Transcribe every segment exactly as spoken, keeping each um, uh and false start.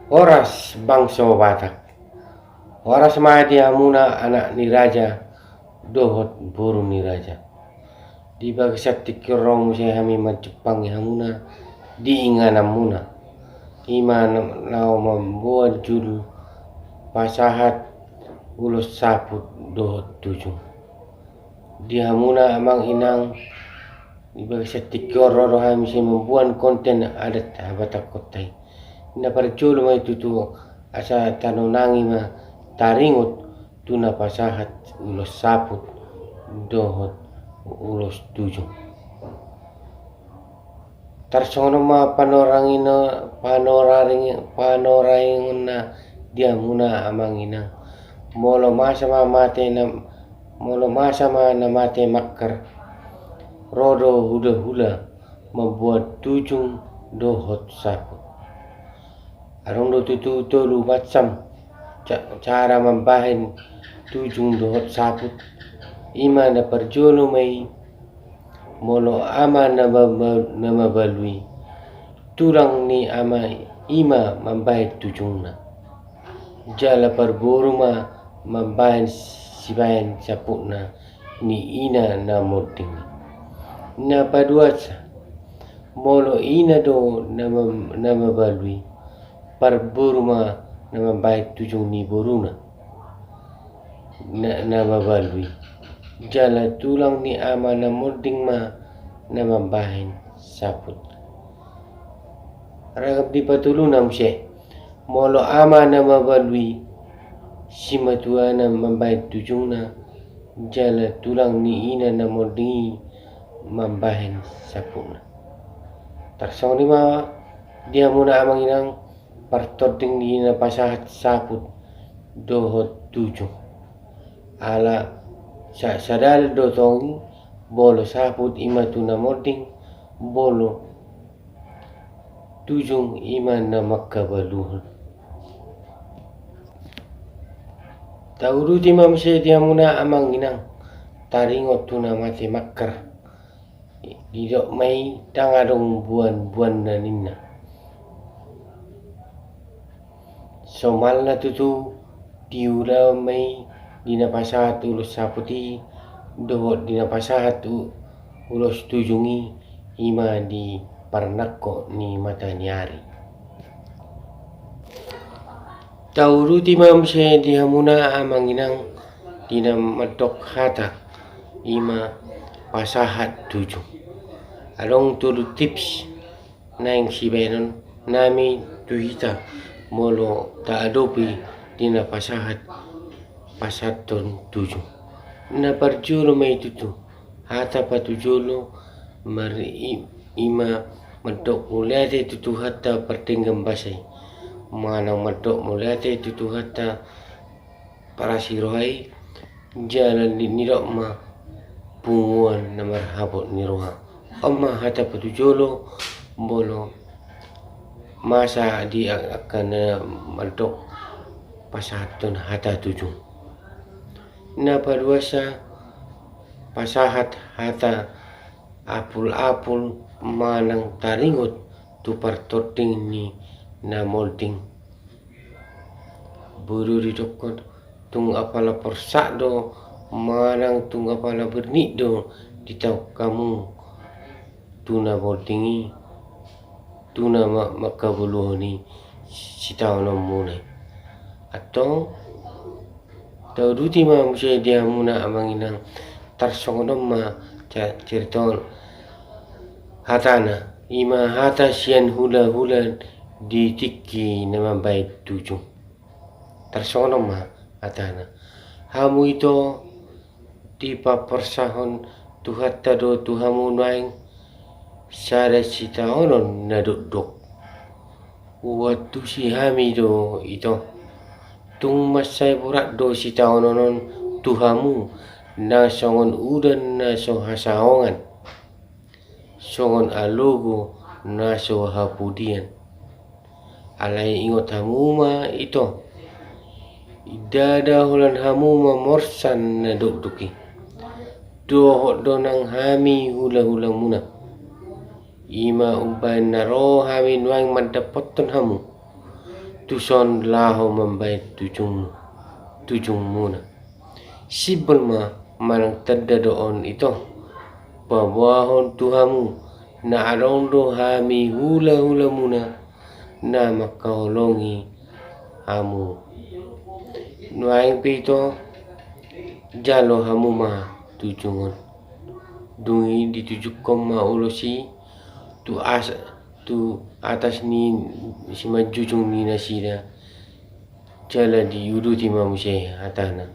Horas bangso Batak. Horas ma di hamuna anak ni raja dohot boru ni raja. Di bagasan tingki on ro muse hami manjumpangi hamuna di ingananmuna, i ma na, laho mamboan judul pasahat ulos saput dohot tujung. Di hamuna amang inang, di bagasan tingki on ro do hami muse mamboan konten adat habatahonta i. Na parjolo ma i tutu asa tanonangi ma taringot tu na pasahat ulos saput dohot ulos tujung. Tarsongon on ma panorangi-, panoraring-, panoraingonna di hamuna amang inang. Molo masa ma mate na, molo masa ma na mate mangkar, ro do hulahula mamboan tujung dohot saput. Adong do tutu tolu macam ca-, cara mambahen tujung dohot saput. I ma na parjolo ma i, molo ama na ma-, ma-, na mabalu i, tulang ni ama i ma mambahen tujungna. Jala parboru ma mambahen sibahen saputna ni ina na monding i. Na paduasa, molo ina do na ma-, na mabalu i, parboru ma na mambahen tujung ni boruna na, na mabalu i. Jala tulang ni ama na monding ma na mambahen saput. Ragam di patoluna muse, molo ama na mabalu i, simatuana mambahen tujungna, jala tulang ni ina na monding i mambahen saputna. Tarsongon i ma di hamuna amang inang partording di na pasahat saput dohot tujung. Ala sa-, sadal do tong i, molo saput i ma tu na monding, molo tujung i ma na mangkabaluhon. Tauduti ma muse di hamuna amang inang taringot tu na mate mangkar. Didok ma i ndang adong boanboanna ninna. Somalna tutu diula ma i di na pasahat ulos saput i dohot di na pasahat u-, ulos tujung i, i ma di parnangkok ni mata ni ari. Tauduti ma muse di hamuna amang inang di na mandok hata, i ma pasahat tujung. Adong tolu tips naeng sibahenon nami tu hita molo taadopi di na pasahat, pasahathon tujung. Na parjolo ma i tutu hata patujolo, mari i-, i ma mandok mauliate tu Tuhanta pardenggan basa i. Manang mandok mauliate tu Tuhanta parasi roha i, jala ni-, nidok ma punguan na marhabot ni roha. On ma hata patujolo, molo masa di a-, angka na mandok pasahathon hata tujung. Na paduasa pasahat hata apulapul manang taringot tu partording ni na monding. Boi do didokkon tung apala porsak do manang tung apala bernit do ditaon hamu tu na monding i, tu na ma-, mangkabaluhon i sitaononmuna i. Antong tauduti ma muse di hamuna amang inang, tarsongon on ma ca-, carita on hatana, i ma hata sian hulahula di tingki na mambahen tujung. Tarsongon on ma hatana. Hamu ito dipaporsahon Tuhanta do tu hamu nuaeng sada sitaonon na dokdok. Huantusi hami do ito. Tung mansai borat do sitaonon on tu hamu, na songon udan na so hasaongan, songon alogo na so hapudian. Alai ingot hamu ma ito, ndada holan hamu mamorsan na dokdok i. Dohot do nang hami hulahulamuna. I ma umbahen na ro hami nuaeng mandapothon hamu. tuson laho mambahen tujung, tujungmuna. Simbol ma manang tanda do on ito, paboahon tu hamu na adong do hami hulahulamuna na mangkaholongi hamu. Nuaeng pe ito, jalo hamu ma tujung on. Dung i ditujungkon ma ulos i tu as-, tu atas ni simanjujung ni nasida, jala diuduti ma muse hatana.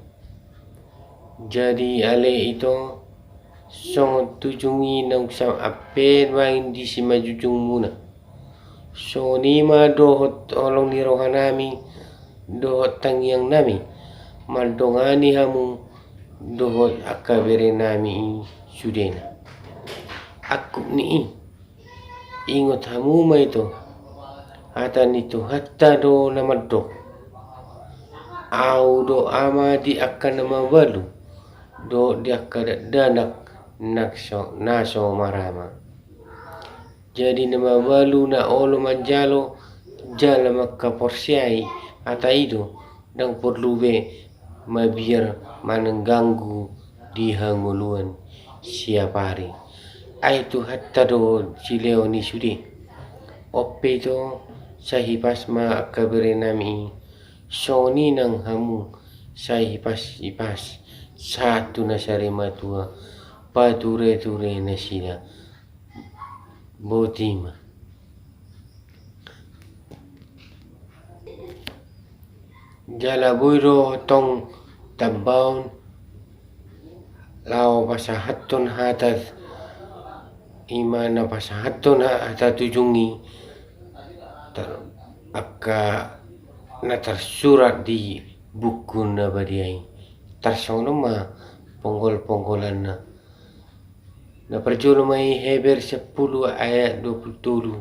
Jadi ale ito, songon tujung i naung sampe nuaeng di simanjujungmuna. Songon i ma dohot holong ni rohanami dohot tangiangnami mandongani hamu dohot angka berenami i sudena. Angkup ni i, ingot hamu ma ito, hata ni Tuhanta do na mandok: Ahu do ama di angka na mabalu dohot di angka dakdanak na so, na so marama. Jadi na mabalu na olo manjalo jala mangkaporseai hata i do, ndang porlu be mabiar mangganggu di hangoluan siapari. Ai Tuhanta do silehon i sude. On pe ito, sai hipas ma angka berenami i, songon i nang hamu sai hipas-hipas sahat tu na sarimatua patureture nasida. Boti ma. Jala boi do tong tambaon laho pasahathon hata, i ma na pasahathon ha-, hata tujung i, tar-, angka na tarsurat di buku na badia i. Tarsongon on ma ponggol-ponggolanna. Na parjolo ma i Heber sampulu ayat dua pulu tolu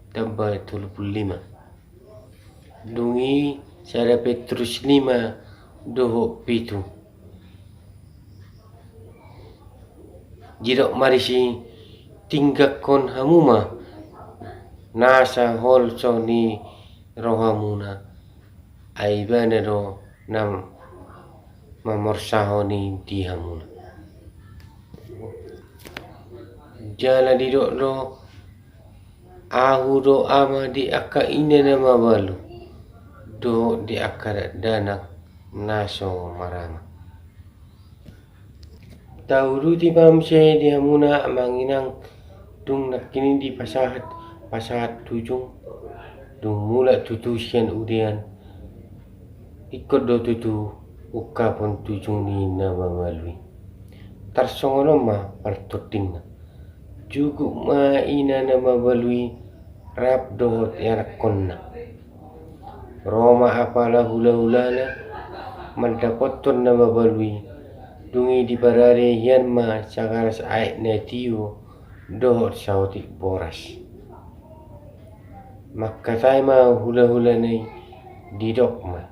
tamba tolu pulu lima. Dung i sada Petrus lima dohot pitu. Didok ma disi: Tinggalhon hamu ma nasa holso ni rohamuna, ai Ibana do na mamorsahon i di hamuna. Jala didok do: Ahu do ama di angka ina na mabalu dohot di angka dakdanak na so marama. Tauduti ma muse di hamuna amang inang, dung nangkin i dipasahat, pasahat tujung, dung mulak tutu sian udean, ingkon do tutu ungkapon tujung ni na mabalu i. Tarsongon on ma partordingna. Jugujugu ma ina na mabalu i rap dohot ianakhonna. Ro ma apala hulahulana mandapothon na mabalu i, dung i diparade hian ma sagalas aek na tio dohot saotik boras. Mangkatai ma hulahulana i, didok ma: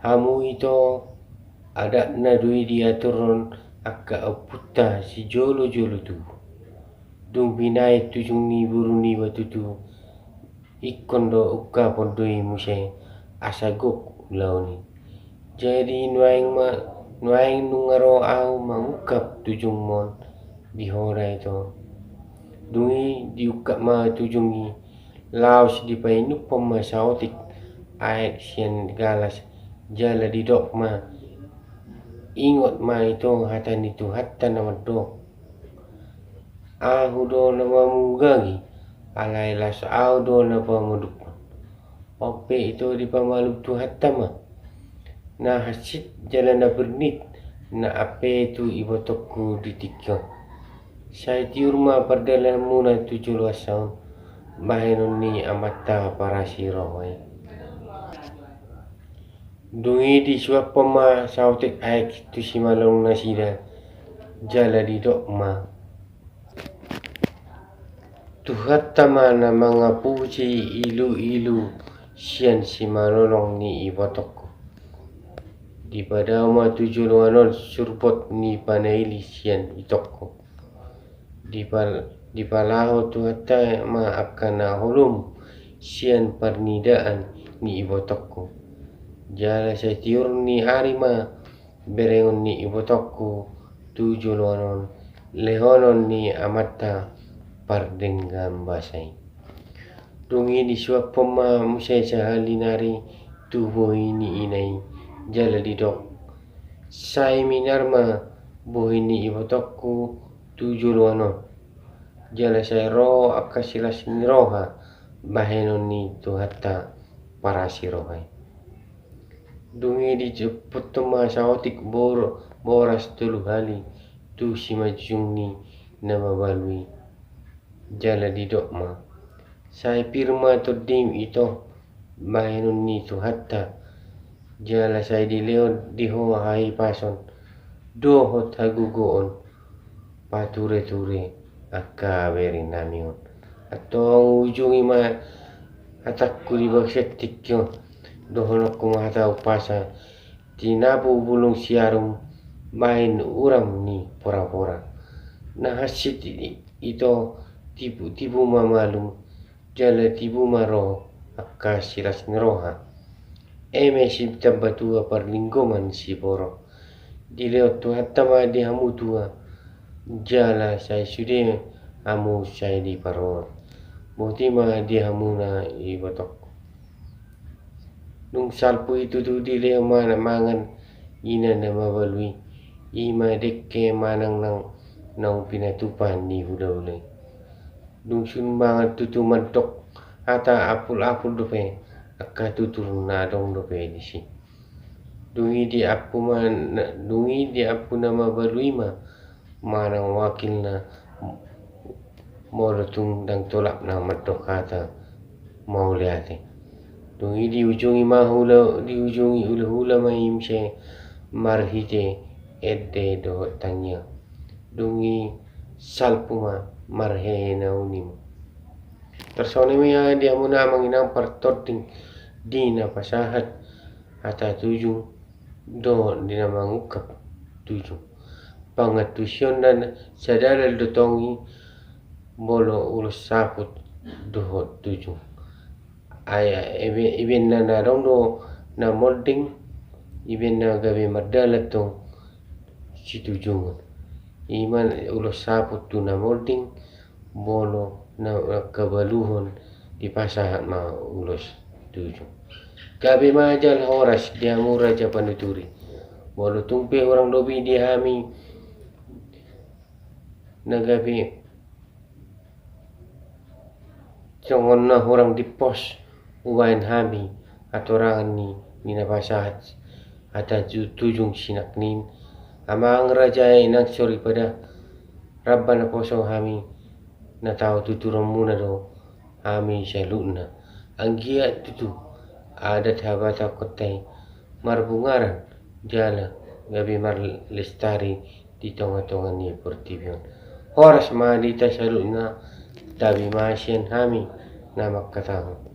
Hamu ito, adatna do i diaturhon angka ompunta sijolojolo tubu. Dung binahen tujung ni boru niba tutu, ingkon do ungkapon do i muse asa gok ulaon i. Jadi nuaeng ma, nuaeng nunga ro ahu mangungkap tujungmon di ho da ito. Dung i diungkap ma tujung i, laos dipainumhon ma saotik aek sian galas, jala didok ma: Ingot ma ito hata ni Tuhanta na mandok: Ahu do na mamunggangi, alai laos ahu do na pamodukhon. On pe ito dipamalum Tuhanta ma, na hansit jala na bernit na ampe tu ibotongku di tingki on. Sai tiur ma pardalananmuna tu joloan on, bahenon ni Amanta parasi roha i. Dung i disuaphon ma saotik aek tu simalolong nasida, jala didok ma: Tuhanta ma na mangapusi iluilu sian simalolong ni ibotongku. Dipadao ma tu joloan on surbot ni panaili sian itongku. Dipal-, dipalaho Tuhanta ma angka na holom sian parnidaan ni ibotongku. Jala sai tiur ni ari ma berengon ni ibotongku tu joloan on, lehonon ni amanta pardenggan basa i. Dung i disuaphon ma muse sahali nari tu bohi ni ina i, jala didok: Sai minar ma bohi ni ibotongku tu joloan on, jala sai ro angka silas ni roha bahenon ni Tuhanta parasi roha i. Dung i dijemput ma saotik bor-, boras tolu hali tu simanjujung ni na mabalu i, jala didok ma: Sai pir ma tondim ito bahenon ni Tuhanta, jala sai dilehon di ho hahipason dohot hagogoon patureture angka bere nami on. Antong ujungi ma hatangku di bagasan tingki on, dohononku ma hata umpasa: Tinapu bulung siarum bahen uram ni porapora. Na hansit i-, ito tibu, tibu ma malum, jala tibu ma ro angka silas ni roha. Eme sitambatua parlinggoman siboro. Dilehon Tuhanta ma di hamu tua, jala sai sude hamu sai diparorot. Boti ma di hamuna ibotongku. Dung salpu i tutu dilehon ma mangan ina na mabalu i, i ma dengke manang nang naung pinatupa ni hulahula i. Dung sun mangan tutu mandok hata apul-apul dope angka tutur na adong dope disi. Dung i diampu ma na-, dung i diampu na mabalu i ma manang wakilna, molo tung ndang tolapna mandok hata mauliate. Dung i diujungi ma hula-, diujungi hulahula ma i muse marhite ende dohot tangiang. Dung i salpu ma marhehe na unim. Tarsongon i ma di hamuna amang inang partording di na pasahat hata tujung dohot di na mangungkap tujung. Pangantusionna sadalan do tong i molo ulos saput dohot tujung. Ai, ibe-, ibaen na adong do na molding, ibaen na gabe mardalan tong situjungon. I ma ulos saput tu na molding, molo na, na kabaluhon dipasahat ma ulos tujung. Gabe ma jala horas di hamu raja panuturi. Molo tung pe hurang dope di hami na gabe songon na hurang dimpos, hubaen hami hatorangan ni, ni na pasahat hata tu-, tujung sinangkin. Amang raja, inang soripada, ramba naposo hami na tau tuturonmuna do hami saluhutna. Anggiat tutu adat habatahonta i marbungaran jala gabe marlestari di tongatonga ni portibi on. Horas ma di hita saluhutna, tabi ma sian hami na mangkatahon.